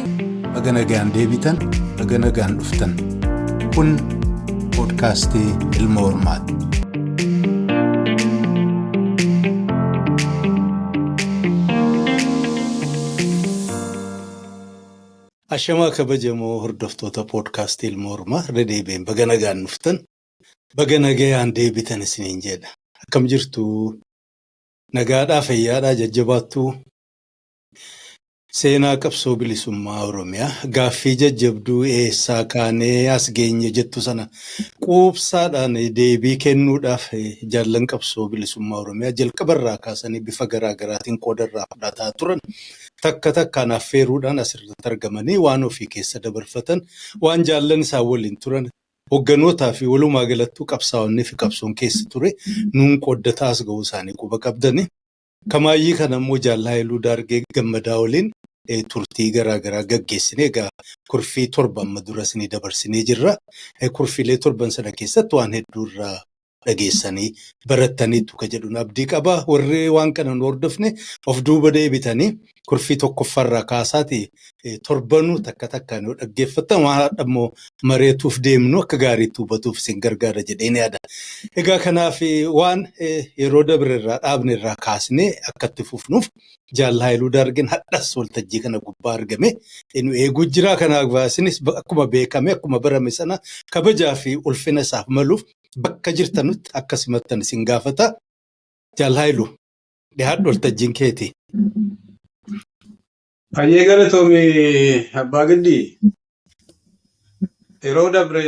Baga nagaan deebitan, baga nagaan dhuftan. Kun poodkaastii Ilma Hormaati. Ashamaa kabajamoo hordoftoota poodkaastii Ilma Hormaa irra deebi'een baga nagaan dhuftan, baga nagayaan deebitan isiniin jedha. Akkam jirtu? Nagaadhaa, fayyaadhaa, jajjabaattuu? Seenaa qabsoo bilisummaa Oromiyaa gaaffii jajjabduu eessaa kaanee as geenye jettu sana quubsaadhaan deebii kennuudhaaf jaallan qabsoo bilisummaa Oromiyaa jalqabarraa kaasanii bifa garaa garaatiin qoodarraa fudhataa turan takka takkaan affeeruudhaan asirratti argamanii waan ofii keessa dabarfatan waan jaallan isaan waliin turan hogganootaa fi walumaa galattuu qabsaa'onnii fi qabsoon keessa ture nuun qooddataa as ga'uu isaanii quba qabdani. Kamaayyii kana immoo Jaal Haayiluu Daargee Gammadaa waliin turtii garaa garaa gaggeessine. Egaa kurfii 7 amma dura isinii dabarsinee jirra. Kurfiilee torban sana keessatti waan hedduu irraa dhageessanii barattaniitu ka jedhuun abdii qaba. Warri waan kana hin hordofne of duuba deebitanii kurfii tokkoffaarraa kaasaati torbanuu takka takkaan yoo dhaggeeffattan waan har'a immoo mareetuuf deemnu akka gaariitti hubatuuf isin gargaara jedheen yaada. Egaa kanaaf waan yeroo dabre irraa dhaabne irraa kaasnee akka itti fufnuuf Jaal Haayiluu Daargeen hadhas waltajjii kana gubbaa argame nu eeguu jira. Kanaaf isinis akkuma beekame akkuma barame sana kabajaa fi ulfina isaaf maluuf bakka jirtanutti akka simattan isin gaafata. Jaal Haayiluu dhiyaadhu waltajjiin keeti. Hayyee galatoomi Abbaa Giddii. Yeroo dabre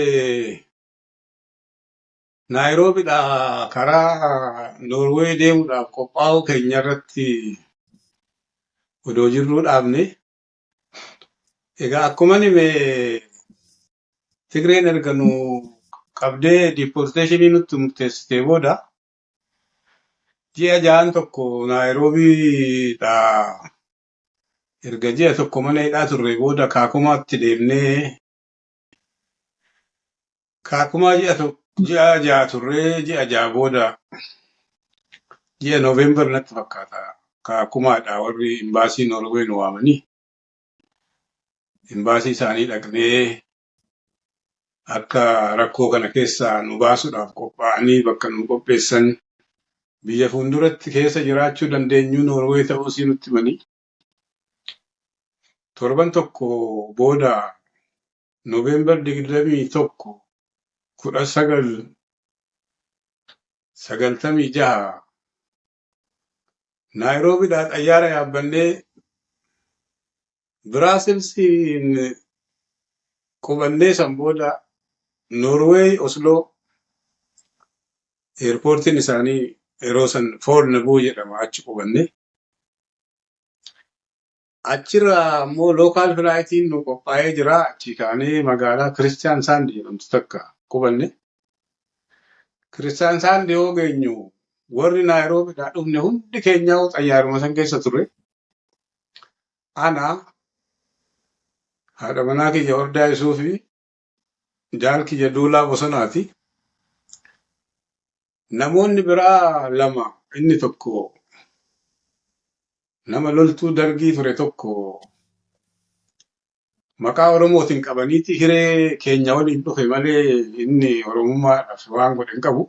Naayiroobiidhaa karaa Noorweey deemuudhaaf qophaa'uu keenya irratti odoo jirruu dhaabne. Egaa akkuman hime Tigreen erga nu qabdee diipporteeshinii nutti murteessitee booda Ji'a ja'an tokko Naayiroobiidhaa erga ji'a tokko mana hidhaa turre booda Kaakumaatti deemnee Kaakumaa ji'a tokko ji'a ja'a turree ji'a ja'a booda ji'a Nooveembar natti fakkaata Kaakumaadha warri imbaasii Noorwee nu waamanii imbaasii isaanii dhaqnee akka rakkoo kana keessaa nu baasuudhaaf qophaa'anii bakka nu qopheessan biyya fuulduratti keessa jiraachuu dandeenyu Noorwee ta'uu isii nutti himanii torban tokko booda Noveembar 21 1996 Naayiroobiidhaa xayyaara yaabbannee Biraasilsiin qubannee san booda Noorweey Osloo eerpoortiin isaanii yeroo san Foornabuu jedhama achi qubanne. Achirraa immoo lookaal filaayitiin nu qophaa'ee jira. Achii kaanee magaalaa Kiristiyaan Saandi jedhamtu takka qubanne. Kiristiyaan Saandi yoo geenyu warri Naayiroobiidhaa dhufne hundi keenyaa xayyaaruma san keessa turre. Ana, haadha manaa kiyya Hordaa Isuu fi jaal kiyya Duulaa Bosonaati. Namoonni biraa lama inni tokko nama loltuu dargii ture tokko maqaa Oromootiin qabaniiti hiree keenya waliin dhufe malee inni Oromummaadhaaf waan godhe hin qabu.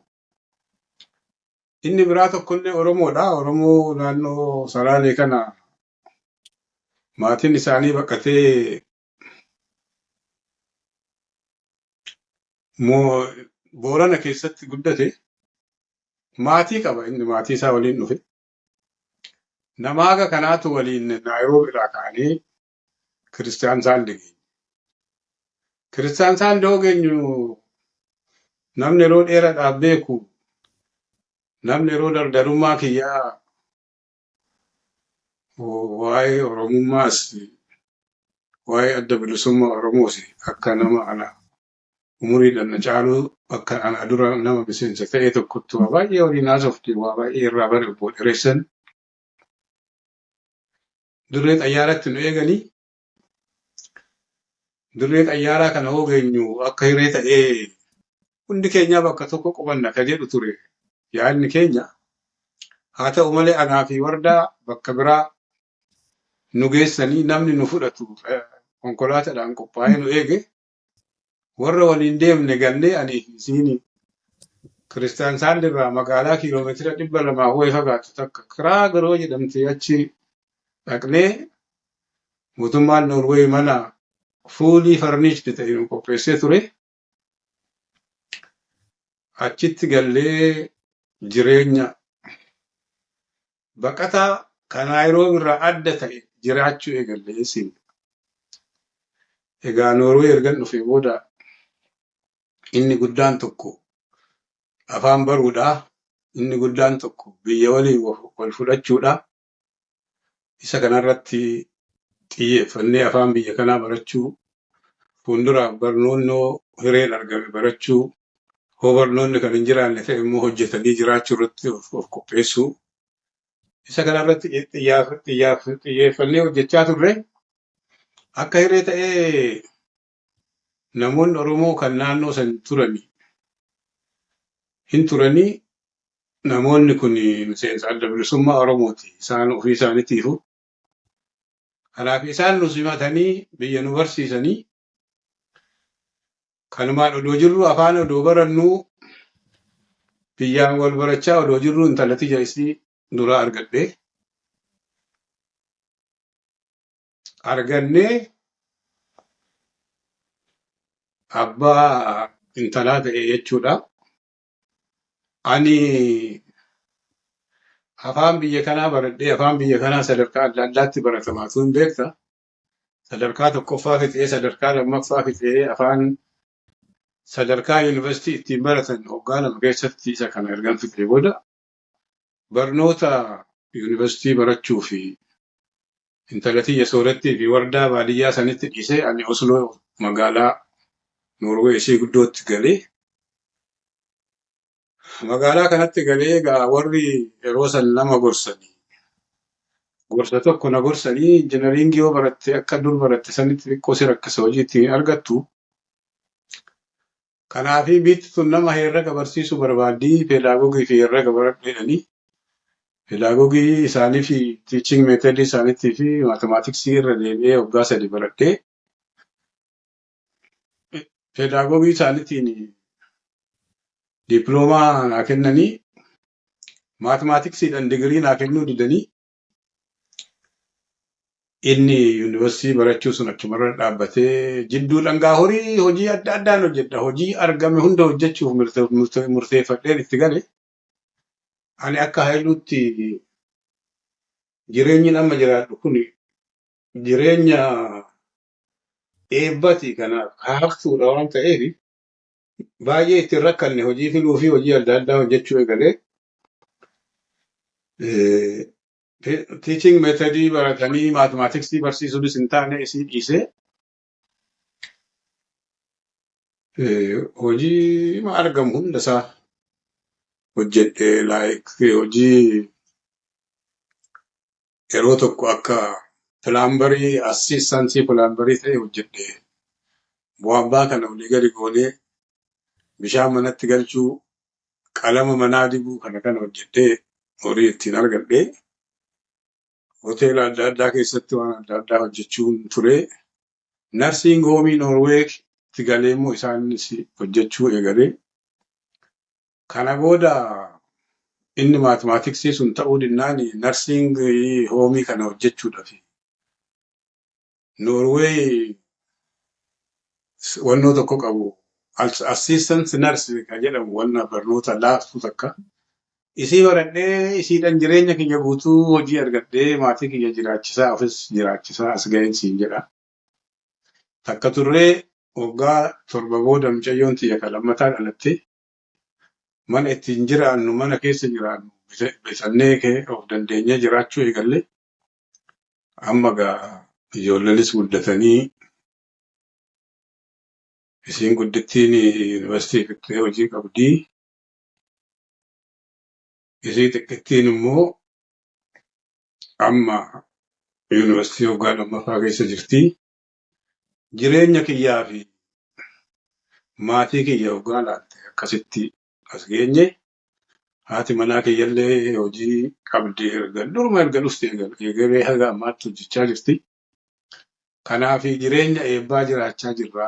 Inni biraa tokkollee Oromoodha. Oromoo naannoo Salaalee kana maatiin isaanii baqatee Boorana keessatti guddate. Maatii qaba inni maatii isaa waliin dhufe. Nama haga kanaatu waliin Naayiroobi irraa kaanee Kiristiyaan Saandi geenye. Kiristiyaan Saandi hoo geenyu namni yeroo dheeraadhaaf beeku namni yeroo dardarummaa kiyyaa waa'ee Oromummaas waa'ee adda bilisummaa Oromoos akka nama ana umuriidhaan na caaluu akka ana dura nama miseensa ta'ee tokkotti waa baay'ee waliin haasofte waa baay'ee irraa bare obbo Dheeressan dirree xayyaaratti nu eeganii dirree xayyaaraa kana hoo geenyu akka hiree ta'ee hundi keenyaa bakka tokko qubanna ka jedhu ture yaadni keenya. Haa ta'u malee anaa fi Wardaa bakka biraa nu geessanii namni nu fudhatu Konkolaataadhaan qophaa'ee nu eege. Warra waliin deemne gallee ani fi isiin Kiristaansaand irraa magaalaa kiiloomeetira 200 wayii fagaattu takka Kiraagaroo jedhamte achi dhaqnee, mootummaan Noorweey mana fully furnished ta'e nu qopheessee ture. Achitti gallee jireenya baqataa kan Naayiroobi irraa adda ta'e jiraachuu eegalle isin. Egaa Noorweey ergan dhufee booda inni guddaan tokko afaan baruudha. Inni guddaan tokko biyya waliin wal fudhachuudha. Isa kanarratti xiyyeeffannee afaan biyya kanaa barachuu, fuulduraaf barnoonni hireen argame barachuu, hoo barnoonni kan hin jiraanne ta'e immoo hojjetanii jiraachuu irratti of qopheessuu. Isa kanarratti xiyyeeffannee hojjechaa turre. Akka hiree ta'ee namoonni Oromoo kan naannoo san turanii hin turanii. Namoonni kun miseensa Adda Bilisummaa Oromooti. Isaan ofii isaaniitiifu. Kanaaf isaan nu simatanii biyya nu barsiisanii, kanumaan odoo jirru, afaan odoo barannuu, biyyaan wal barachaa odoo jirru intala tiyya isii duraa argadhe. Argannee abbaa intalaa ta'e jechuudha. Ani afaan biyya kanaa baradhee, afaan biyya kanaa sadarkaa adda addaatti baratamaa tun beekta. Sadarkaa tokkoffaa fixee, sadarkaa lammaffaa fixee, afaan sadarkaa yuunivarsiitii ittiin baratan waggaa 2 keessatti isa kana ergan fixee booda barnoota yuunivarsiitii barachuu fi intala tiyya Soorettii fi wardaa baadiyyaa sanitti dhiisee ani Osloo magaalaa Noorwee ishee guddootti galee. Magaalaa kanatti galee egaa warri yeroo san nama gorsanii gorsa tokko na gorsanii, injinariingii yoo baratte akka dur baratte sanitti xiqqoo si rakkisa, hojii ittiin argattu. Kanaafii biitti tun nama herrega barsiisuu barbaaddii, pedaagogii fi herrega baradhu jedhanii, pedaagogii isaanii fi teaching methodii isaaniitii fi mathematicsii irra deebi'ee waggaa 3 baradhee pedaagogii isaaniitiin diipiloomaa naa kennanii, mathematicsiidhaan digirii naa kennuu didanii, inni yuunivarsiitii barachuu sun achumarra dhaabbatee jidduu dhangaa horii hojii adda addaan hojjedha. Hojii argame hunda hojjechuuf murteeffadheen itti gale. Ani akka Hayiluutti jireenyi amma jiraadhu kun jireenya eebbati, kanaaf haftuudha waan ta'eef baay'ee ittiin rakkanne. Hojii filuu fi hojii adda addaa hojjechuu eegalee, teaching methodii baratanii mathematicsii barsiisuunis hin taane, isii dhiisee hojii ma argamu hunda isaa hojjedhe. Like hojii yeroo tokko akka plumberii, assistantii plumberii ta'e hojjedhe. Bu'aabbaa kana olii gadi goonee bishaan manatti galchuu, qalama manaa dibuu, kana kana hojjedhee horii ittiin argadhe. Hoteela adda addaa keessatti waan adda addaa hojjechuun ture. Nursing homeii Noorweetti galee immoo isaanis hojjechuu eegalee. Kana booda inni mathematicsii sun ta'uu dinnaan nursing homeii kana hojjechuudhaaf Noorweey wannoo tokko qabu, assistant nurse kan jedhamu, wanna barnoota laaftuu takka. Isii baradhee isiidhaan jireenya kiyya guutuu hojii argadhee maatii kiyya jiraachisaa, ofis jiraachisaa as ga'een siin jedha. Takka turree waggaa 7 booda mucayyoon tiyya kan lammataa dhalatte. Mana ittiin jiraannu, mana keessa jiraannu bitannee of dandeenyee jiraachuu eegalle. Amma gaa ijoolleenis guddatanii, isiin guddittiin yuunivarsiitii fixxee hojii qabdii. Isii xiqqittiin immoo amma yuunivarsiitii waggaa lammaffaa keessa jirti. Jireenya kiyyaa fi maatii kiyya waggaa laalte akkasitti as geenye. Haati manaa kiyyallee hojii qabdi, erga duruma erga dhufte eegalee haga ammaatti hojjechaa jirti. Kanaaf jireenya eebbaa jiraachaa jirra.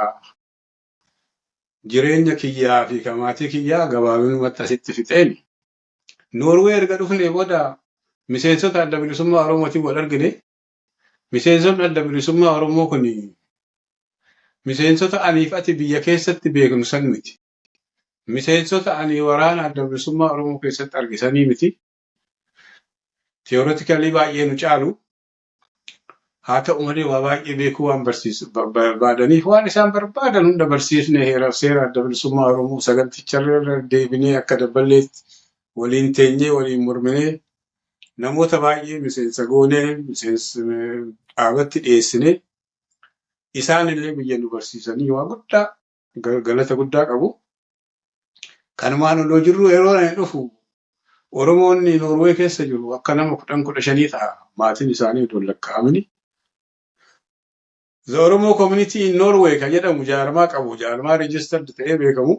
Jireenya kiyyaa fi kan maatii kiyyaa gabaabinumatti asitti fixeeni. Noorwee erga dhufnee booda miseensota Adda Bilisummaa Oromootiin wal argine. Miseensonni Adda Bilisummaa Oromoo kun miseensota aniif ati biyya keessatti beeknu san miti. Miseensota ani waraana Adda Bilisummaa Oromoo keessatti argisanii miti. Theoretically baay'ee nu caalu. Haa ta'u malee waa baay'ee beekuu waan barbaadaniif waan isaan barbaadan hunda barsiifne, heeraaf seera Adda Bilisummaa Oromoo saganticharra deebinee akka dabballeetti waliin teenyee waliin morminee namoota baay'ee miseensa goonee, miseensa dhaabatti dhiyeessinee, isaan illee biyya nu barsiisanii waa guddaa galata guddaa qabu. Kanumaan odoo jirru yeroo ani dhufu Oromoonni Noorwee keessa jiru akka nama 10, 15 ta'a, maatiin isaanii odoo hin lakkaa'amini. The Oromo Community in Norway kan jedhamu jaarmaa qabu, jaarmaa registered ta'ee beekamu.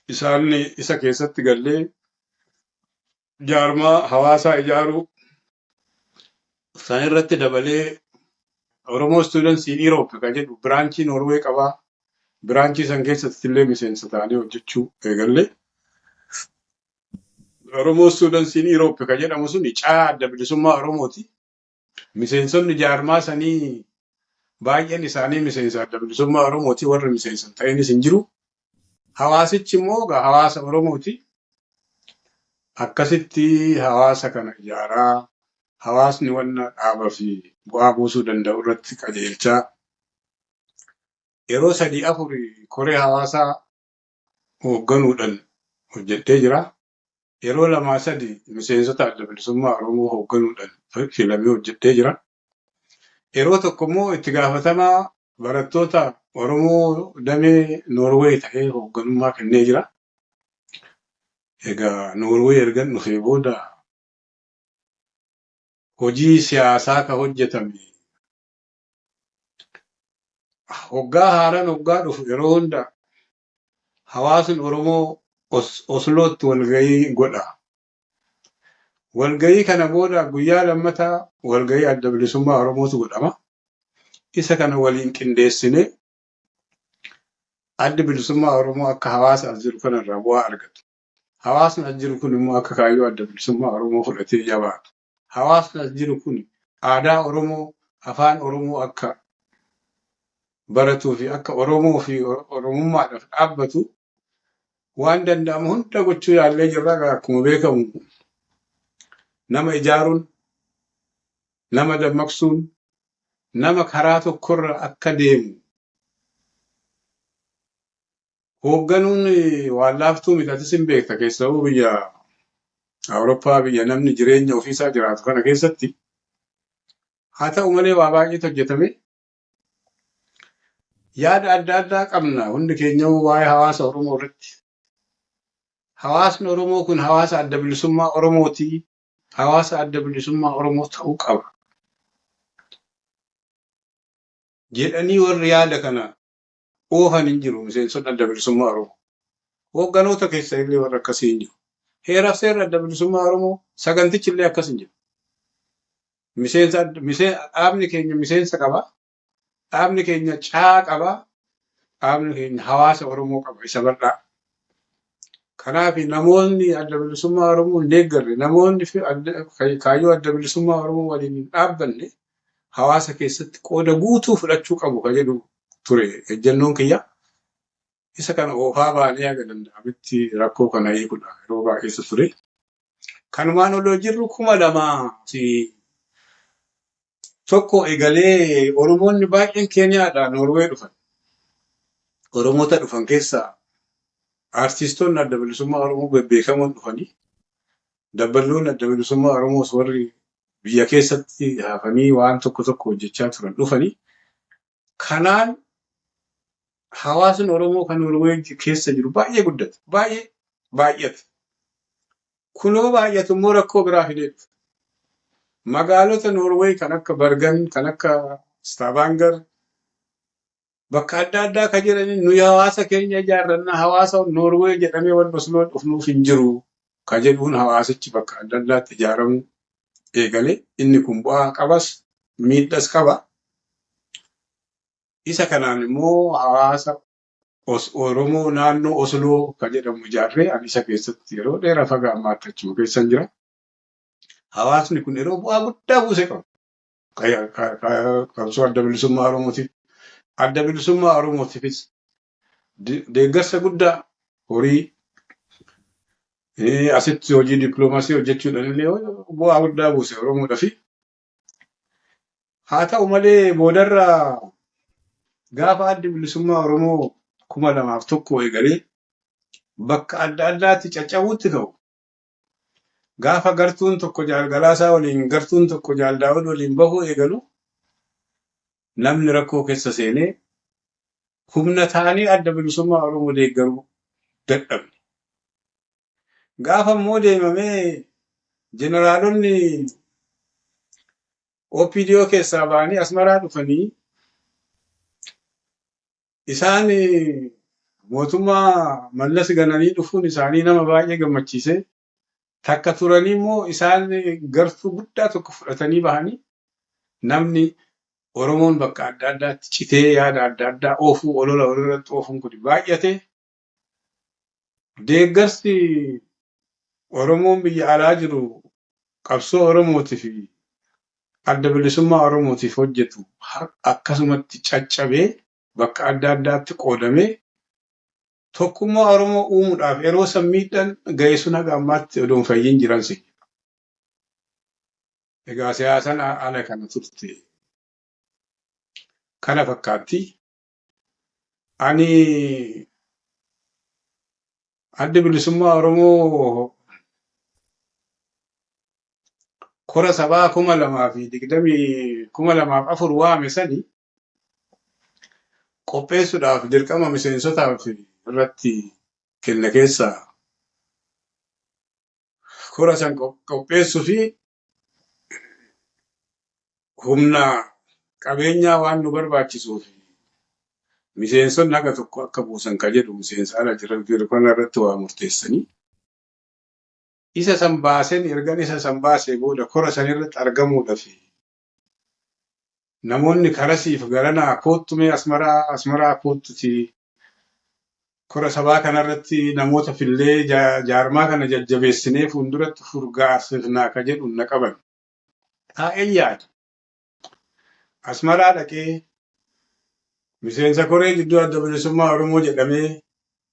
Isaan isa keessatti gallee jaarmaa hawaasaa ijaaruu san irratti dabalee Oromo Students in Europe kan jedhu branchii Norway qabaa. Branchii san keessatti illee miseensa ta'anii hojjechuu eegalle. Oromo Students in Europe kan jedhamu suni caa Adda Bilisummaa Oromooti. Miseensonni jaarmaa sanii baay'een isaanii miseensa Adda Bilisummaa Oromooti, warri miseensa hin ta'inis hin jiru. Hawaasichi immoo egaa hawaasa Oromooti. Akkasitti hawaasa kana ijaaraa, hawaasni wanna dhaaba fi bu'aa buusuu danda'u irratti qajeelchaa, yeroo sadii afur koree hawaasaa hoogganuudhaan hojjedhee jira. Yeroo lamaa sadi miseensota Adda Bilisummaa Oromoo hoogganuudhaan filamee hojjedhee jira. Yeroo tokko immoo itti gaafatamaa barattoota Oromoo damee Noorweey ta'ee hoogganummaa kennee jira. Egaa Noorweey ergan dhufee booda hojii siyaasaa ka hojjetame, hoggaa haaraan hoggaa dhufu yeroo hunda hawaasni Oromoo Oslootti walgahii godha. Walgahii kana booda guyyaa lammataa walgahii Adda Bilisummaa Oromootu godhama. Isa kana waliin qindeessinee Addi Bilisummaa Oromoo akka hawaasa as jiru kanarraa bu'aa argatu. Hawaasni as jiru kun immoo akka kaayyoo Adda Bilisummaa Oromoo fudhatee jabaatu. Hawaasni as jiru kun aadaa Oromoo, afaan Oromoo akka baratuu fi akka Oromoo fi Oromummaadhaaf dhaabbatu waan danda'amu hunda gochuu yaallee jirra. Akkuma beekamu nama ijaaruun, nama dammaqsuun, nama karaa tokkorra akka deemu hoogganuun waan laaftuu miti, atis hin beekta, keessawuu biyya Awurooppaa, biyya namni jireenya ofiisaa jiraatu kana keessatti. Haa ta'u malee waa baay'eetu hojjetame. Yaada adda addaa qabna hundi keenya waa'ee hawaasa Oromoo irratti. Hawaasni Oromoo kun hawaasa Adda Bilisummaa Oromooti. Hawaasa Adda Bilisummaa Oromoo ta'uu qaba jedhanii warri yaada kana oofan hin jiru miseensonni Adda Bilisummaa Oromoo. Hoogganoota keessa illee warri akkasii hin jiru. Heeraaf seerri Adda Bilisummaa Oromoo sagantichi illee akkas hin jiru. Miseensa dhaabni keenya miseensa qaba. Dhaabni keenya caa qaba. Dhaabni keenya hawaasa Oromoo qaba isa bal'aa. Kanaaf namoonni Adda Bilisummaa Oromoo hin deeggarre, namoonni kaayyoo Adda Bilisummaa Oromoo waliin hin dhaabbanne hawaasa keessatti qooda guutuu fudhachuu qabu kan jedhu ture ejjennoon kiyya. Isa kana oofaa baanee haga danda'ametti rakkoo kana hiikuudha yeroo baay'eetu ture. Kanumaan odoo jirru 2001 eegalee Oromoonni baay'een Keeniyaadhaa Noorwee dhufan. Oromoota dhufan keessaa aartistoonni Adda Bilisummaa Oromoo bebbeekamoon dhufanii, dabballoonni Adda Bilisummaa Oromoos warri biyya keessatti hafanii waan tokko tokko hojjechaa turan dhufanii, kanaan hawaasni Oromoo kan Noorwee keessa jiru baay'ee guddate. Baay'ee baay'ate. Kunoo baay'atu immoo rakkoo biraa fidee dhufe. Magaalota Noorwee kan akka Bergen, kan akka Stavanger, bakka adda addaa kan jiran nuyi hawaasa keenya ijaarranna, hawaasa Noorwee jedhamee wanni Osloo dhufnuuf hin jiru ka jedhuun hawaasichi bakka adda addaatti ijaaramuu eegale. Inni kun bu'aa qabas miidhas qaba. Isa kanaan immoo hawaasa Oromoo naannoo Osloo kan jedhamu ijaarree ani isa keessatti yeroo dheeraa fagaa ammaatti achuma keessan jira. Hawaasni kun yeroo bu'aa guddaa buuse qaba. Qabsoo adda bilisummaa Oromootiif. Adda bilisummaa Oromootiifis deeggarsa guddaa horii asitti hojii dippiloomaasii hojjechuudhaan illee bu'aa guddaa buuse Oromoodhaafi. Haa ta'u malee boodarra gaafa addi bilisummaa Oromoo 2001 eegalee bakka adda addaatti caccabuutti ka'u. Gaafa gartuun tokko Jaal Galaasaa waliin gartuun tokko Jaal Daawud waliin bahuu eegalu namni rakkoo keessa seenee humna ta'anii adda bilisummaa Oromoo deeggaruu dadhabne. Gaafa immoo deemamee jeneraalonni OPDO keessaa ba'anii Asmaraa dhufanii isaan mootummaa Mallas gananii dhufuun isaanii nama baay'ee gammachiise. Takka turanii immoo isaan gartuu guddaa tokko fudhatanii bahanii namni Oromoon bakka adda addaatti citee yaada adda addaa oofuu olola walirratti oofuun kun baay'ate. Deeggarsi Oromoon biyya alaa jiru qabsoo Oromootii fi adda bilisummaa Oromootiif hojjetu akkasumatti caccabee bakka adda addaatti qoodamee tokkummaa Oromoo uumuudhaaf yeroo san miidhaan ga'e sun haga ammaatti odoo hin fayyin jiran si. Egaa siyaasaan ala kana turte. Kana fakkaatti. Ani addi bilisummaa Oromoo kora sabaa 2020 2004 waame sani qopheessuudhaaf dirqama miseensotaaf irratti kenne keessaa kora san qopheessuu fi humna qabeenyaa waan nu barbaachisuuf miseensonni haga tokko akka buusan ka jedhu miseensa ala jiran kana irratti waa murteessanii isa san baaseen ergan isa san baasee booda kora san irratti argamuudhaaf namoonni karasiif garanaa koottu mee Asmaraa Asmaraa koottuti kora sabaa kanarratti namoota fillee jaarmaa kana jajjabeessinee fuulduratti furgaasifnaa ka jedhu na qaban. Taa'een yaada. Asmaraa dhaqee miseensa koree jidduu adda bilisummaa Oromoo jedhamee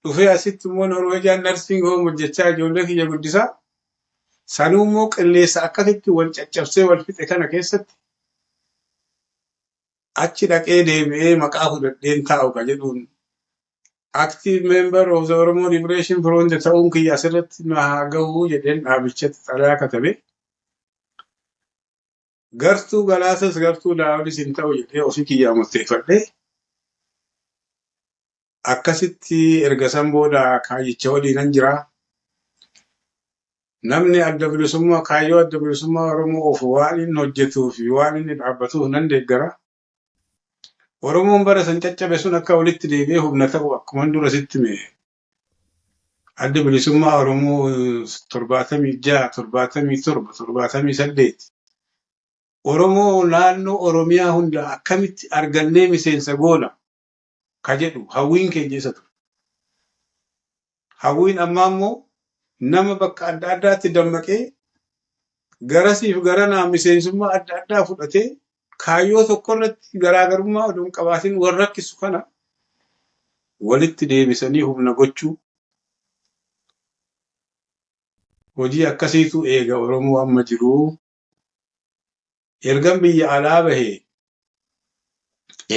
dhufee asitti immoo Norweejaan nursing home hojjechaa ijoollee kiyya guddisaa sanuu immoo qilleessa akkasitti wal caccabsee wal fixe kana keessatti achi dhaqee deebi'ee maqaa fudhadheen taa'u ka jedhuun active member of the Oromo Liberation Front ta'uun kiyya asirratti na haa gahuu jedheen dhaabichatti xalayaa katabe. Gartuu Galaasas gartuu Daawudis hin ta'u jedhee ofii kiyyaa murteeffadhe. Akkasitti erga san booda kaayyicha waliinan jira. Namni adda bilisummaa kaayyoo adda bilisummaa Oromoo oofu waan inni hojjetuu fi waan inni dhaabbatuuf nan deeggara. Oromoon bara san caccabe sun akka walitti deebi'ee humna ta'u akkuma dura sitti hime. Adda bilisummaa Oromoo 76, 77, 78 Oromoo naannoo Oromiyaa hunda akkamitti argannee miseensa goona ka jedhu hawwiin keenya isa ture. Hawwiin ammaa immoo nama bakka adda addaatti dammaqee garasiif garanaa miseensummaa adda addaa fudhatee kaayyoo tokko irratti garaagarummaa odoo hin qabaatin wal rakkisu kana walitti deebisanii humna gochuu hojii akkasiitu eega Oromoo amma jiru. Ergan biyya alaa bahe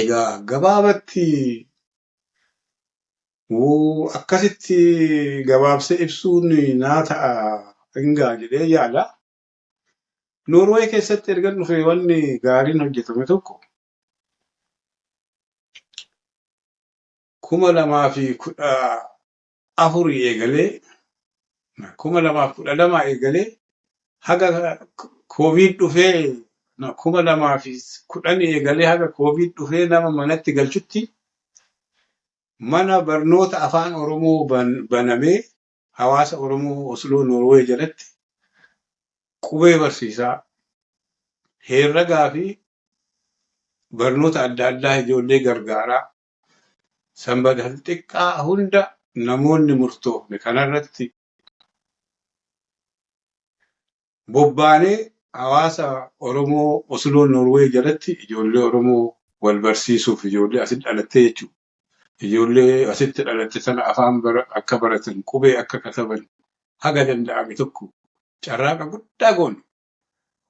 egaa gabaabatti akkasitti gabaabsee ibsuun naa ta'a hingaa jedhee yaada. Noorweey keessatti ergan dhufe wanni gaariin hojjetame tokko 2014 eegalee 2012 eegalee haga Koovid dhufee 2010 eegalee haga Koovid dhufee nama manatti galchutti mana barnoota afaan Oromoo banamee hawaasa Oromoo Osloo Noorweey jalatti qubee barsiisaa herregaa fi Barnoota adda addaa ijoollee gargaaraa sanbata xiqqaa hunda namoonni murtoofne kanarratti bobbaanee hawaasa Oromoo Osloo Norwee jalatti ijoollee Oromoo wal barsiisuuf ijoollee asitti dhalattee jechuudha. Ijoollee asitti dhalatte sana afaan akka baratan, qubee akka kataban haga danda'ame tokko carraaqa guddaa goone.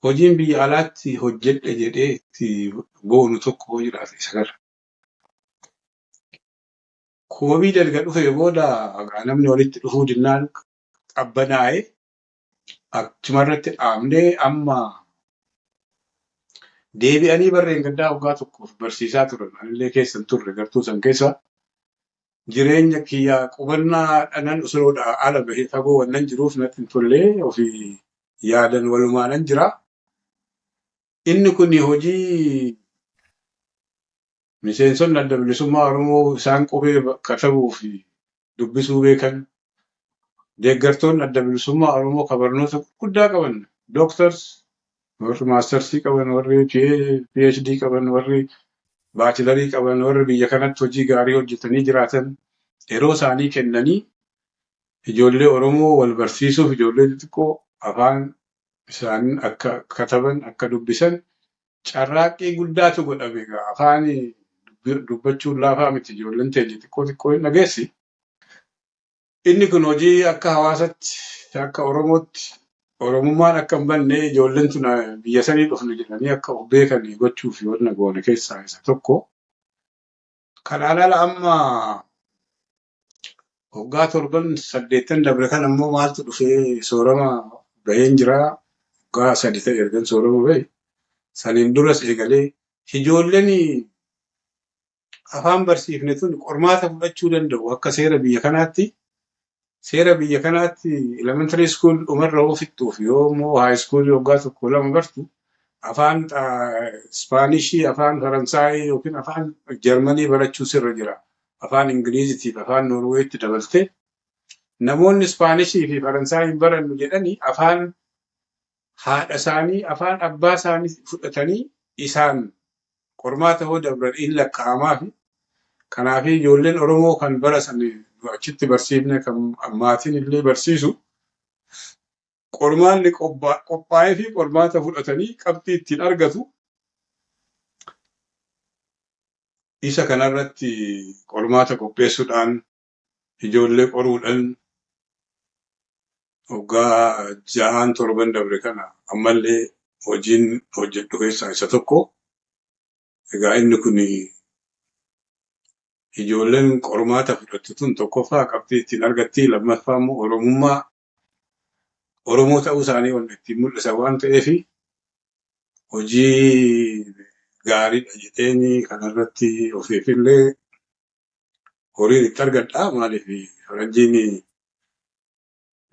Hojiin biyya alaatti hojjedhe jedhee itti boonu tokko hoo jiraate isa kana. Koovid erga dhufee booda namni walitti dhufuu dinnaan qabbanaa'ee achumarratti dhaabnee amma deebi'anii barreen gaddaa waggaa tokkoof barsiisaa turan. Anillee keessa hin turre gartuu san keessa. Jireenya kiyyaa qubannaa dhanan Osloodhaa ala bahee fagoo wannan jiruuf natti hin tollee ofii yaadan walumaanan jira. Inni kun hojii miseensonni Adda Bilisummaa Oromoo isaan qubee katabuu fi dubbisuu beekan, deeggartoonni Adda Bilisummaa Oromoo kan barnoota gurguddaa qaban, doctors, warri mastersii qaban, warri PhD qaban, warri bachelorii qaban, warri biyya kanatti hojii gaarii hojjetanii jiraatan yeroo isaanii kennanii ijoollee Oromoo wal barsiisuuf, ijoollee xixiqqoo afaan isaanii akka kataban, akka dubbisan carraaqqii guddaatu godhame egaa. Afaan dubbachuun laafaa miti, ijoolleen teenya xiqqoo xiqqoo hin dhageessi. Inni kun hojii akka hawaasatti, akka Oromootti, Oromummaan akka hin banne, ijoolleen tun biyya sanii dhufne jedhanii akka of beekan gochuuf wanna goone keessaa isa tokko. Kanaan ala amma waggaa 7, 8 dabre kan ammoo maaltu dhufee, soorama baheen jira. Waggaa 3 ta'e ergan soorama bahe. Saniin duras eegalee ijoolleen afaan barsiifne tun qormaata fudhachuu danda'u akka seera biyya kanaatti. Seera biyya kanaatti elementary school dhumarra yoo fixxuuf, yoo immoo high school waggaa 1, 2 bartu, afaan Ispaanishii, afaan Faransaayii yookiin afaan Jarmanii barachuu sirra jira. Afaan Ingiliziitiif afaan Noorweetti dabaltee namoonni Ispaanishii fi Faransaayii hin barannu jedhanii afaan haadha isaanii, afaan abbaa isaanii fudhatanii isaan qormaata hoo dabran in lakkaa'amaa fi kanaaf ijoolleen Oromoo kan bara sana achitti barsiifne, kan maatiin illee barsiisu, qormaanni qophaa'ee fi qormaata fudhatanii qabxii ittiin argatu. Isa kanarratti qormaata qopheessuudhaan, ijoollee qoruudhaan waggaa 6, 7 dabre kana ammallee hojiin hojjedhu keessaa isa tokko. Egaa inni kun ijoolleen qormaata fudhattu tun tokkoffaa qabxii ittiin argatti, lammaffaa immoo Oromummaa, Oromoo ta'uu isaanii wanti ittiin mul'isan waan ta'eef hojii gaariidha jedheen kanarratti ofiifillee horiin itti argadha. Maaliif, faranjiin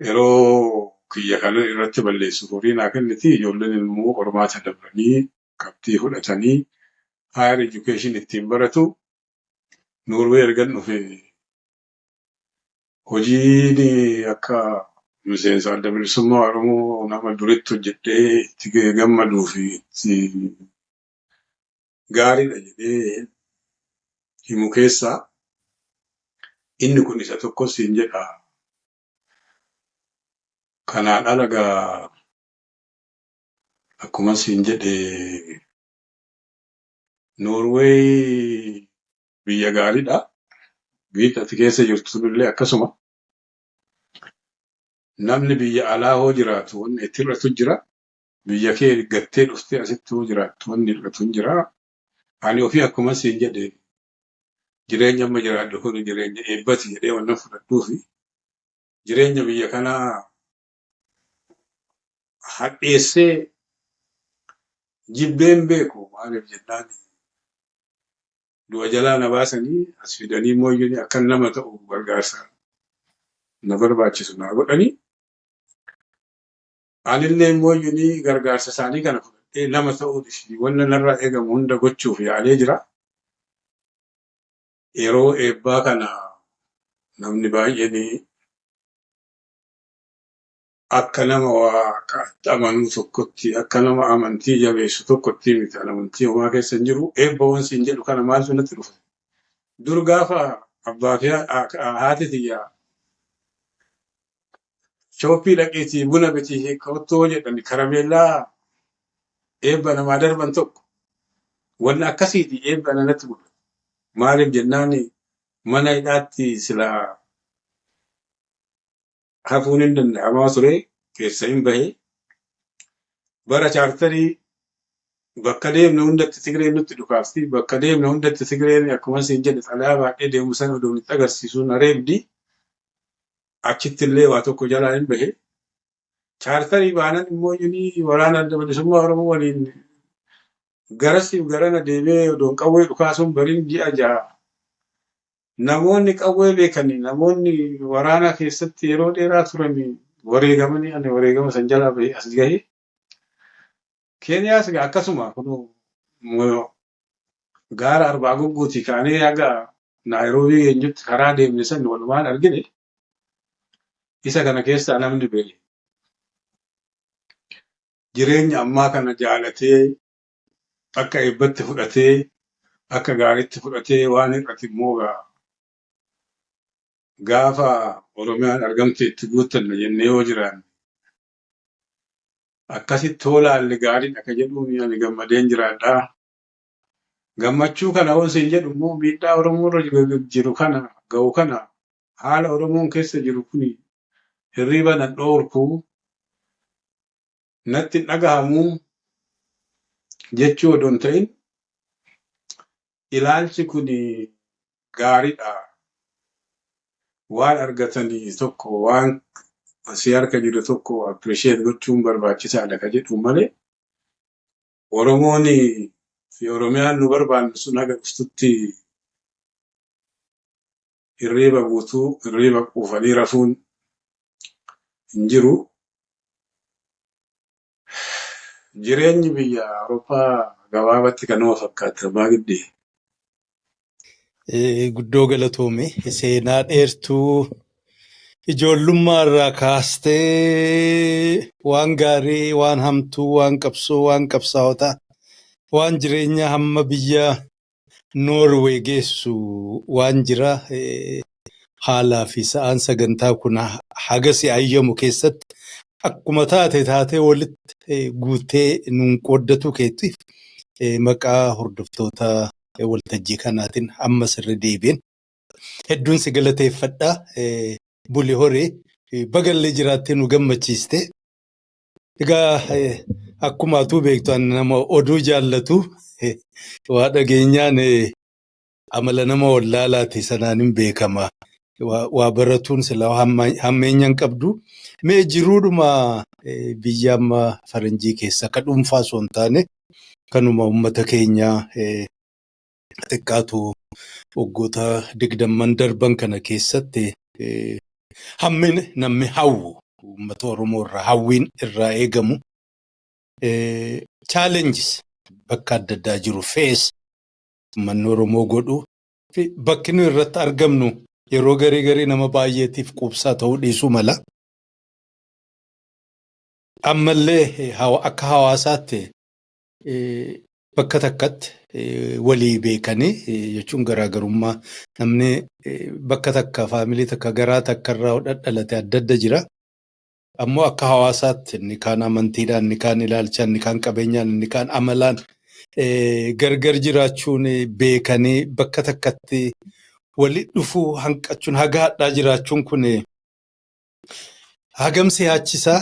yeroo kiyya kana irratti balleessuuf horii naa kenniti. Ijoolleen immoo qormaata dabranii qabxii fudhatanii higher education ittiin baratu. Noorwee ergan dhufe hojiin akka miseensa Adda Bilisummaa Oromoo nama duritti hojjedhee itti gammaduu fi itti gaariidha jedhee himu keessaa inni kun isa tokko siin jedha. Kanaan ala gaa akkuma siin jedhe Noorweey biyya gaariidha. Biyyi ati keessa jirtu sunillee akkasuma. Namni biyya alaa hoo jiraatu wanni itti hir'atu jira. Biyya kee gattee dhuftee asitti hoo jiraattu wanni hir'atu hin jira. Ani ofii akkuma siin jedhe jireenya amma jiraadhu kun jireenya eebbati jedhee wannan fudhadhuufi jireenya biyya kanaa hadheessee jibbeen beeku. Maaliif jennaan, du'a jalaa na baasanii as fidanii immoo akkan nama ta'u gargaarsa na barbaachisu naa godhanii, anillee immoo gargaarsa isaanii kana fudhadhee nama ta'uu fi wanna narraa eegamu hunda gochuuf yaalee jira. Yeroo eebbaa kana namni baay'een Akka nama waaqaatti amanuu tokkotti, akka nama amantii jabeessu tokkotti miti. Amantii homaa keessa hin jiru. Eebba wansi hin jedhu kana maaltu natti dhufe? Dur gaafa abbaa fi haati tiyyaa shooppii dhaqiitii buna bitii kottoo jedhani karameellaa eebba namaa darban tokko. Wanni akkasiiti eebba natti mul'ata. Maaliif jennaan, mana hidhaatti silaa hafuun hin danda'amaa ture, keessa hin bahe. Bara chaartarii bakka deemne hundatti Tigreen nutti dhukaafti. Bakka deemne hundatti Tigreen, akkuma isin jedhe, xalayaa baadhee deemu sana oduu nutti agarsiisuun areebdi. Achitti illee waa tokko jalaa hin bahe. Chaartarii baanan immoo inni waraana Adda Bilisummaa Oromoo waliin garasiif garana deemee odoon qawwee dhukaasuun bariin ji'a 6, namoonni qawwee beekanii, namoonni waraana keessatti yeroo dheeraa turanii wareegamanii, ani wareegama san jalaa bahee as gahe. Keeniyaas akkasuma kun gaara Arbaa Gugguutii kaanee haga Naayiroobii geenyutti karaa deemne san walumaan argine. Isa kana keessaa namni bahe jireenya ammaa kana jaalatee, akka eebbatti fudhatee, akka gaariitti fudhatee, waan hir'ate immoo gaafa Oromiyaan argamte itti guuttanna jennee yoo jiraanne, akkasitti hoolaalle gaariidha ka jedhuun ani gammadeen jiraadha. Gammachuu kana hoo siin jedhu immoo, miidhaa Oromoo irra jiru kana ga'u kana, haala Oromoon keessa jiru kuni hirriiba nan dhoorku, natti hin dhagahamu jechuu odoo hin ta'in, ilaalchi kun gaariidha. Waan argatanii tokko, waan si harka jiru tokko appreciate gochuun barbaachisaadha ka jedhu malee, Oromoon fi Oromiyaan nu barbaannu sun haga dhuftutti hirriiba guutuu, hirriiba quufanii rafuun hin jiru. Jireenyi biyya Awurooppaa gabaabatti kanuma fakkaata, abbaa giddee. Guddoo galatoome. Seenaa dheertuu ijoollummaa irraa kaastee waan gaarii, waan hamtuu, waan qabsoo, waan qabsaa'otaa, waan jireenya hamma biyya Noorwee geessu waan jira. Haalaa fi sa'aan sagantaa kun haga si ayyamu keessatti akkuma taate taatee walitti guutee nuun qooddatu keetiif maqaa hordoftoota waltajjii kanaatiin amma sirri deebiin hedduun si galateeffadha. Buli horii, bagallee jiraattee nu gammachiiste. Egaa akkuma atuu beektu, ani nama oduu jaallatu, waa dhageenyaan amala nama wallaalaati, sanaan hin beekama. Waa baratuun sila hammeenya hin qabdu. Mee jiruudhuma biyya amma faranjii keessa akka dhuunfaa osoo hin taane, kanuma uummata keenyaa xiqqaatu waggoota 20n darban kana keessatti hammina namni hawwu, uummata Oromoo irraa hawwiin irraa eegamu, challenges bakka adda addaa jiru face uummanni Oromoo godhu fi bakki nu irratti argamnu yeroo garii garii nama baay'eetiif quubsaa ta'uu dhiisuu mala. Ammallee akka hawaasaatti bakka takkatti walii beekanii jechuun, garaagarummaa namni bakka takka, faamilii takka, garaa takka irraa dhadhalate adda adda jira. Ammoo akka hawaasaatti inni kaan amantiidhaan, inni kaan ilaalchaan, inni kaan qabeenyaan, inni kaan amalaan gargar jiraachuun beekanii bakka takkatti walitti dhufuu hanqachuun haga hadhaa jiraachuun kun hagam siyaachisaa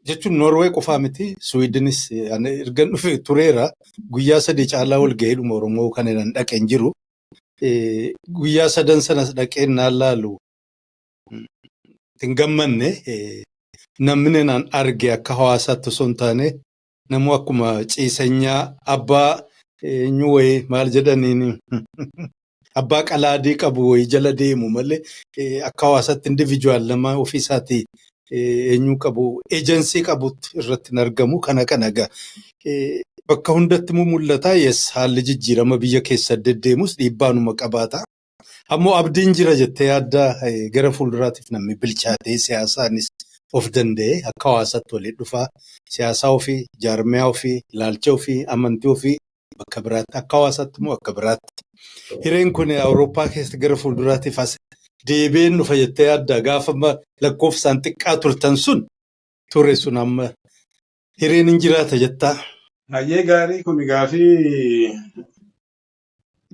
jechuun, Noorwee qofaa miti, Suwiidinis ergan dhufe tureera, guyyaa 3 caalaa wal gahiidhuma Oromoo kan hin dhaqeen jiru. Guyyaa sadan sanas dhaqeen naan laalu hin gammanne. Namni naan arge akka hawaasaatti osoo hin taane, namuu akkuma ciisanyaa abbaa eenyu wayii, maal jedhaniin, abbaa qalaadii qabu wayii jala deemu malee, akka hawaasaatti individual nama ofii isaatii eenyu qabu, agency qabutti irratti hin argamu. Kana egaa bakka hundatti immoo mul'ata. Yes, haalli jijjiirama biyya keessa deddeemus dhiibbaanuma qabaata. Ammoo abdiin jira jettee yaadda, gara fuulduraatiif namni bilchaatee siyaasaanis Of danda'ee akka hawaasaatti waliin dhufaa siyaasaa ofii, jaarmiyaa ofii, ilaalcha ofii, amantii ofii bakka biraatti akka hawaasaatti immoo akka biraatti. Hireen kun Awurooppaa keessatti gara fuulduraatiif as deebi'een dhufa jettee yaadda? Gaafa lakkoofsaan xiqqaa turtan sun ture sun amma hireen hin jiraata jettaa? Hayyee, gaarii, kun gaafii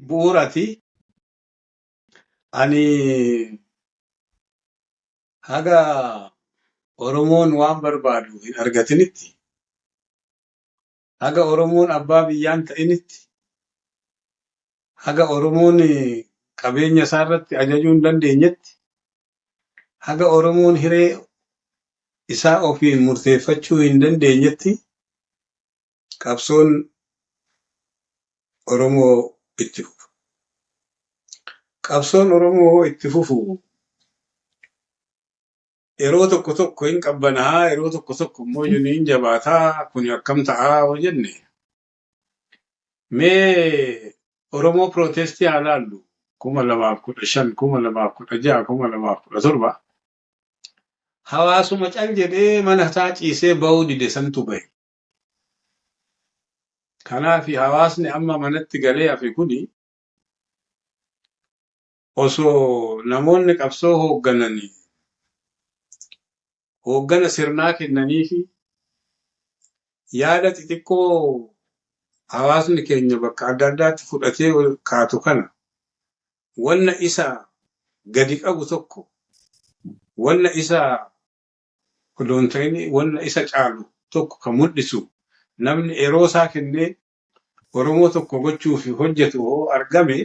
bu'uuraati. Ani haga Oromoon waan barbaadu hin argatinitti, haga Oromoon abbaa biyyaan ta'initti, haga Oromoon qabeenya isaa irratti ajajuu hin dandeenyetti, haga Oromoon hiree isaa ofiin murteeffachuu hin dandeenyetti qabsoon Oromoo itti fufa. Qabsoon Oromoo itti fufu yeroo tokko tokko hin qabbanaa, yeroo tokko tokko immoo hin jabaataa. Kun akkam ta'aa yoo jenne, mee Oromoo protestii haa laallu. 2015, 2016, 2017 hawaasuma cal jedhee mana isaa ciisee bahuu dide santu bahe. Kanaaf hawaasni amma manatti galee hafe kuni osoo namoonni qabsoo hooggananii hooggana sirnaa kennanii fi yaada xixiqqoo hawaasni keenya bakka adda addaatti fudhatee kaatu kana, wanna isa gadi qabu tokko, wanna isa odoo hin ta'in wanna isa caalu tokko kan mul'isu, namni yeroo isaa kennee Oromoo tokko gochuuf hojjetu hoo argame,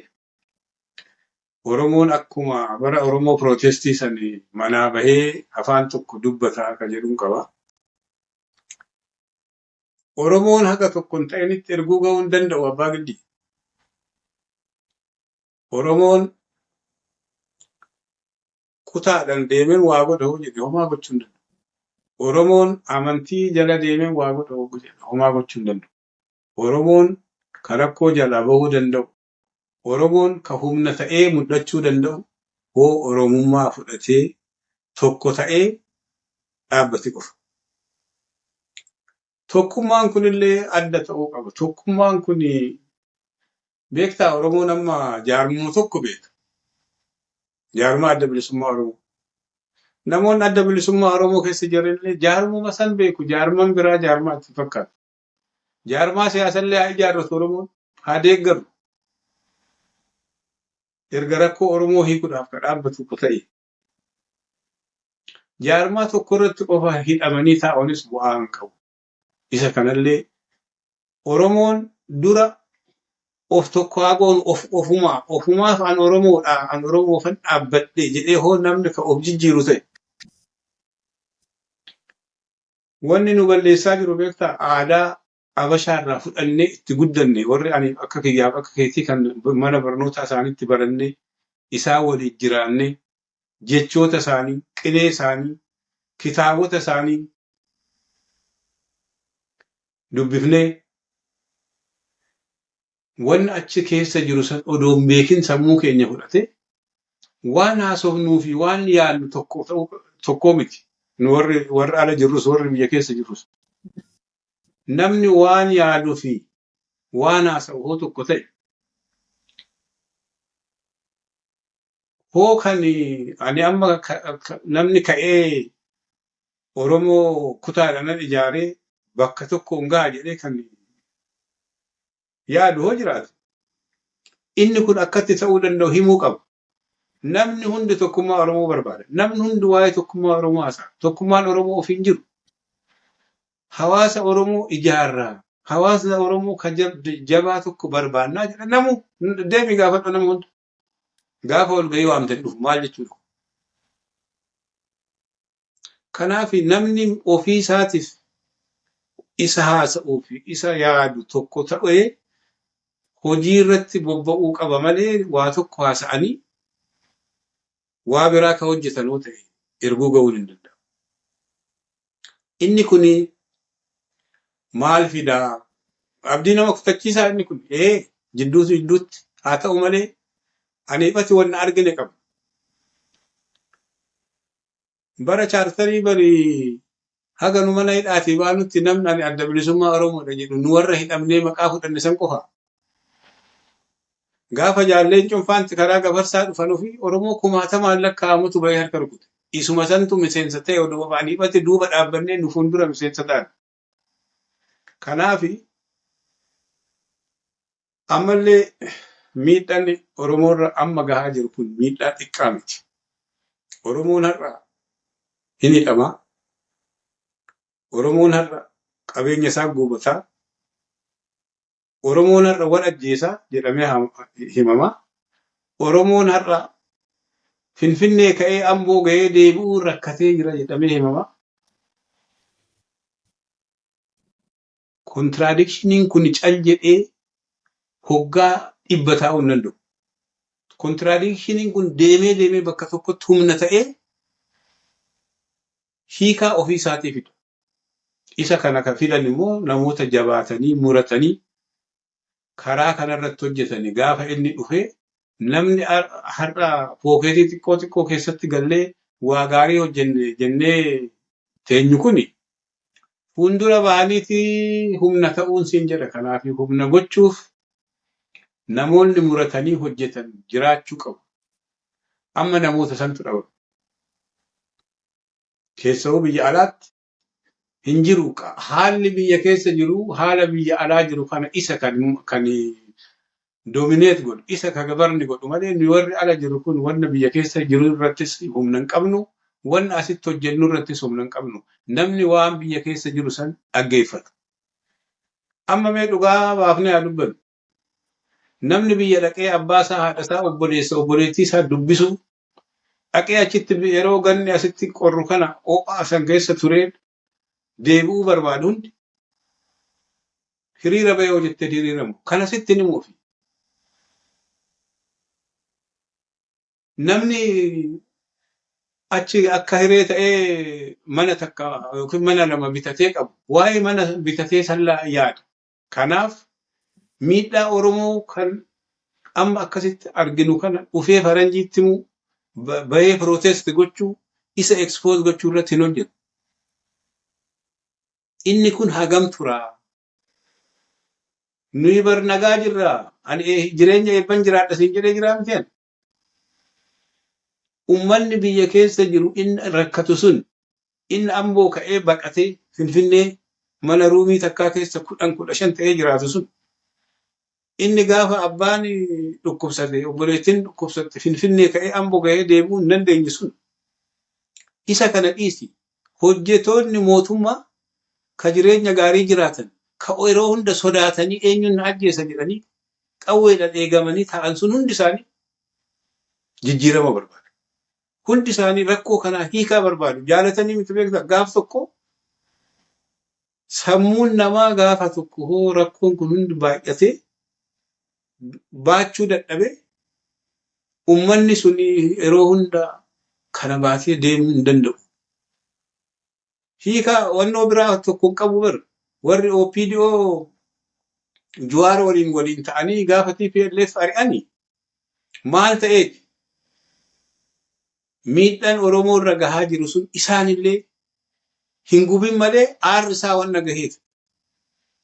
Oromoon akkuma bara Oromoo protestii sanii manaa bahee afaan tokko dubbataa kan jedhuun qaba. Oromoon haga tokko hin ta'initti erguu gahuu hin danda'u, abbaa giddii. Oromoon kutaadhaan deemeen waa godha hoo jedhe, homaa gochuu hin danda'u. Oromoon amantii jala deemeen waa godha hoo jedhe, homaa gochuu hin danda'u. Oromoon ka rakkoo jalaa bahuu danda'u, Oromoon ka humna ta'ee mul'achuu danda'u hoo Oromummaa fudhatee tokko ta'ee dhaabbate qofa. Tokkummaan kunillee adda ta'uu qaba. Tokkummaan kun, beektaa, Oromoon amma jaarmuma tokko beeka. Jaarmaa Adda Bilisummaa Oromoo. Namoonni Adda Bilisummaa Oromoo keessa jiranillee jaarmuma san beeku. Jaarman biraa jaarmaa itti fakkaatu. Jaarmaa siyaasallee haa ijaarratu Oromoon, haa deeggaru. Erga rakkoo Oromoo hiikuudhaaf ka dhaabbatu ta'e. Jaarmaa tokko irratti qofa hidhamanii taa'uunis bu'aa hin qabu. Isa kanallee Oromoon dura of tokko haa goonu, of ofumaa ofumaaf an Oromoodha, an Oromoofan dhaabbadhe jedhee hoo namni ka of jijjiiru ta'e. Wanni nu balleessaa jiru, beektaa, aadaa Habashaa irraa fudhannee itti guddanne, warri ani akka kiyyaaf akka keetii kan mana barnootaa isaaniitti barannee isaan waliin jiraannee jechoota isaanii, qilee isaanii, kitaabota isaanii dubbifnee, wanni achi keessa jiru san odoo hin beekin sammuu keenya fudhate waan haasofnuu fi waan yaadnu tokko ta'uu tokkoo miti. Nu warri ala jirrus, warri biyya keessa jirrus. Namni waan yaaduu fi waan haasa'u hoo tokko ta'e, hoo kan ani amma namni ka'ee Oromoo kutaadhaan ijaaree bakka tokkoon gaha jedhee kan yaadu hoo jiraate, inni kun akkatti ta'uu danda'u himuu qaba. Namni hundi tokkummaa Oromoo barbaada. Namni hundi waa'ee tokkummaa Oromoo haasa'a. Tokkummaan Oromoo ofiin jiru. Hawaasa Oromoo ijaarraa. Hawaasni Oromoo kan jabaa tokko barbaannaa jedha. Namu deemi gaafadhu nama hunda. Gaafa walgahii waamte dhufu maal jechuudha? Kanaaf namni ofii isaatiif isa haasa'uu fi isa yaadu tokko ta'ee hojii irratti bobba'uu qaba malee, waa tokko haasa'anii waa biraa ka hojjetan yoo ta'e erguu ga'uu hin danda'u. Inni kun maal fidaa? Abdii nama kutachiisaa inni kun jidduutu jidduutti haa ta'u malee ani ifatti wanna argine qaba. Bara chaartarii bari haga nu mana hidhaatii baanutti namni ani Adda Bilisummaa Oromoodha jedhu nu warra hidhamnee maqaa fudhanne san qofa. Gaafa jaalleen cunfaanti karaa gafarsaa dhufan ofii Oromoo kumaatamaan lakkaa'amutu bahee harka rukute. Isuma santu miseensa ta'e odoo afaan hiphate duuba dhaabbannee nu fuuldura miseensa ta'an. Kanaafi ammallee miidhaan Oromoorra amma gahaa jiru kun miidhaa xiqqaa miti. Oromoon har'a hin hidhamaa. Oromoon har'a qabeenya isaa gubataa. Oromoon har'a wal ajjeesaa jedhamee himama. Oromoon har'a Finfinnee ka'ee Amboo ga'ee deebi'uu rakkatee jira jedhamee himama. Contradictioniin kun cal jedhee hoggaa dhibba taa'uu hin danda'u. Contradictioniin kun deemee deemee bakka tokkotti humna ta'ee hiikaa ofii isaatii fida. Isa kana kan fidan immoo namoota jabaatanii muratanii karaa kanarratti hojjetanii gaafa inni dhufee namni har'a pocketii xiqqoo xiqqoo keessatti gallee waa gaarii hojjenne jennee teenyu kuni fuuldura bahaniiti humna ta'uun siin jedha. Kanaaf humna gochuuf namoonni muratanii hojjetan jiraachuu qabu. Amma namoota santu dhabame. Keessawuu biyya alaatti hin jiru. Haalli biyya keessa jiru haala biyya alaa jiru kana isa kan dominate godhu, isa ka gabarni godhu malee nu warri ala jiru kun wanna biyya keessa jiru irrattis humna hin qabnu, wanna asitti hojjennu irrattis humna hin qabnu. Namni waan biyya keessa jiru san dhaggeeffata. Amma mee dhugaa baafnee haa dubbannu. Namni biyya dhaqee abbaa isaa, haadha isaa, obboleessa, obboleettii isaa dubbisu dhaqee achitti yeroo ganni asitti qorru kana ho'aa san keessa turee deebi'uu barbaadu hundi hiriira bahee hojjettee hiriiramu. Kana sitti ni muufi. Namni achi akka hiree ta'ee mana takka yookiin mana lama bitatee qabu waa'ee mana bitatee sallaa yaada. Kanaaf miidhaa Oromoo kan amma akkasitti arginu kana dhufee faranjiitti himuu, bahee protest gochuu, isa expose gochuu irratti hin hojjetu. Inni kun hagam turaa? Nuyi bar nagaa jirra. Ani jireenya eebban jiraadha siin jedhee jiraa miti ani. Ummanni biyya keessa jiru inni rakkatu sun, inni Amboo ka'ee baqatee Finfinnee mana roomii takkaa keessa 10 15 ta'ee jiraatu sun, inni gaafa abbaan dhukkubsate, obboleettiin dhukkubsatte, Finfinnee ka'ee Amboo ga'ee deebi'uu hin dandeenye sun, isa kana dhiisi. Hojjetoonni mootummaa ka jireenya gaarii jiraatan, ka yeroo hunda sodaatanii eenyuun na ajjeesa jedhanii qawweedhaan eegamanii taa'an sun hundi isaanii jijjiirama barbaadu. Hundi isaanii rakkoo kanaa hiikaa barbaadu. Jaalatanii miti beektaa, gaaf tokko sammuun namaa gaafa tokko hoo rakkoon kun hundi baay'atee baachuu dadhabee ummanni sun yeroo hunda kana baatee deemuu hin danda'u. Hiikaa wannoo biraa tokko hin qabu bar. Warri OPDO Jawaar waliin waliin ta'anii gaafa TPLF ari'anii maal ta'eeti? Miidhaan Oromoo irra gahaa jiru sun isaanillee hin gubin malee aarri isaa wanna gaheef.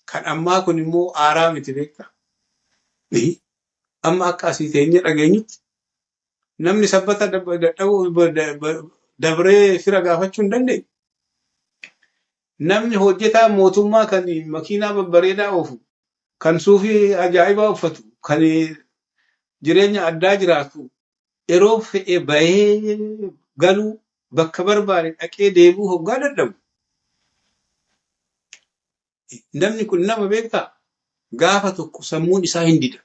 Kan ammaa kun immoo aaraa miti beektaa. Amma akka asii teenyee dhageenyutti namni sabbata dadhabuu dabree fira gaafachuu hin dandeenye. Namni hojjetaa mootummaa kan makiinaa babbareedaa oofu, kan suufii ajaa'ibaa uffatu, kan jireenya addaa jiraatu yeroo fe'e bahee galuu, bakka barbaade dhaqee deebi'uu hoggaa dadhabu. Namni kun nama beektaa? Gaafa tokko sammuun isaa hin dida.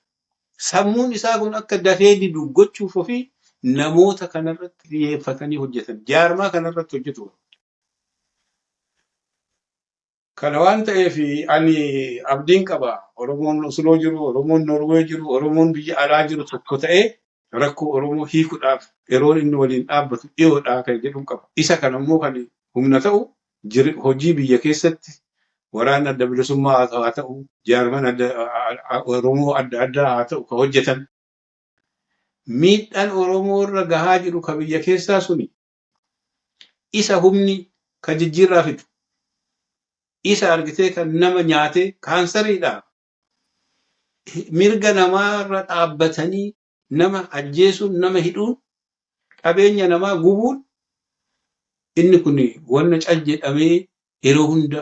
Sammuun isaa kun akka dafee didu gochuuf ofii namoota kanarratti xiyyeeffatanii hojjetan. Jaarmaa kanarratti hojjetu. Kana waan ta'eef ani abdiin qaba. Oromoon Osloo jiru, Oromoon Norwee jiru, Oromoon biyya alaa jiru tokko ta'ee rakkoo Oromoo hiikuudhaaf yeroon inni waliin dhaabbatu dhiyoodha kan jedhu qaba. Isa kana immoo kan humna ta'u hojii biyya keessatti waraana Adda Bilisummaa haa ta'u, jaarman Oromoo adda addaa haa ta'u kan hojjetan. Miidhaan Oromoo irra gahaa jiru kan biyya keessaa suni Isa humni kan jijjiirraa fidu. Isa argitee kan nama nyaatee kaansariidha. Mirga namaarra dhaabbatanii nama ajjeesuun, nama hidhuun, qabeenya namaa gubuun inni kun wanna cal jedhamee yeroo hunda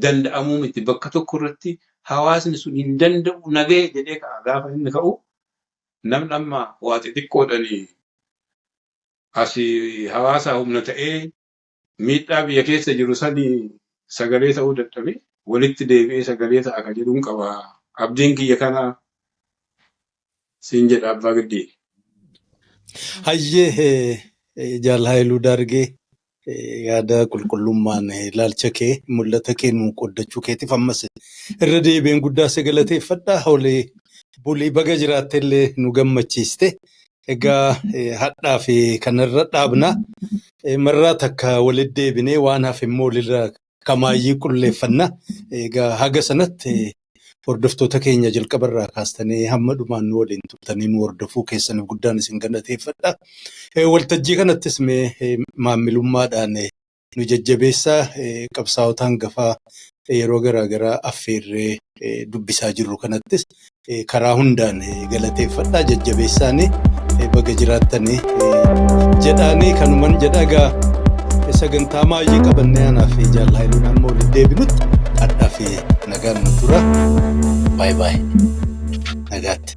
danda'amuu miti. Bakka tokko irratti hawaasni sun hin danda'u nagahee jedhee ka'a. Gaafa inni ka'u namni amma waa xixiqqoodhani asii hawaasa humna ta'ee miidhaa biyya keessa jiru sanii sagalee ta'uu dadhabe walitti deebi'ee sagalee ta'a kan jedhuun qaba. Abdiin kiyya kana siin jedha abbaa giddii. Hayyee, Jaal Haayiluu Daargee, yaada qulqullummaan ilaalcha kee, mul'ata kee nuu qooddachuu keetiif ammas irra deebiin guddaa si galateeffadha. Holee bulii, baga jiraatte illee nu gammachiiste. Egaa hadhaa fi kanarra dhaabna. Marraa takka walitti deebinee waan hafe immoo walirraa kamaayyii qulleeffanna. Egaa haga sanatti hordoftoota keenya jalqabarraa kaastanii hamma dhumaan nu waliin turtanii nu hordofuu keessaniif guddaan isin galateeffadha. Waltajjii kanattis mee maamilummaadhaan nu jajjabeessaa, qabsaa'ota hangafaa yeroo garaagaraa affeerree dubbisaa jirru kanattis karaa hundaan galateeffadhaa, jajjabeessaanii baga jiraattanii jedhaanii kanuman jedha. Egaa sagantaa maayyii qabannee anaa fi Jaal Haayiluun amma walitti deebinutti hadhaa fi nagaan nu tura. Baay'ee baay'ee nagaatti.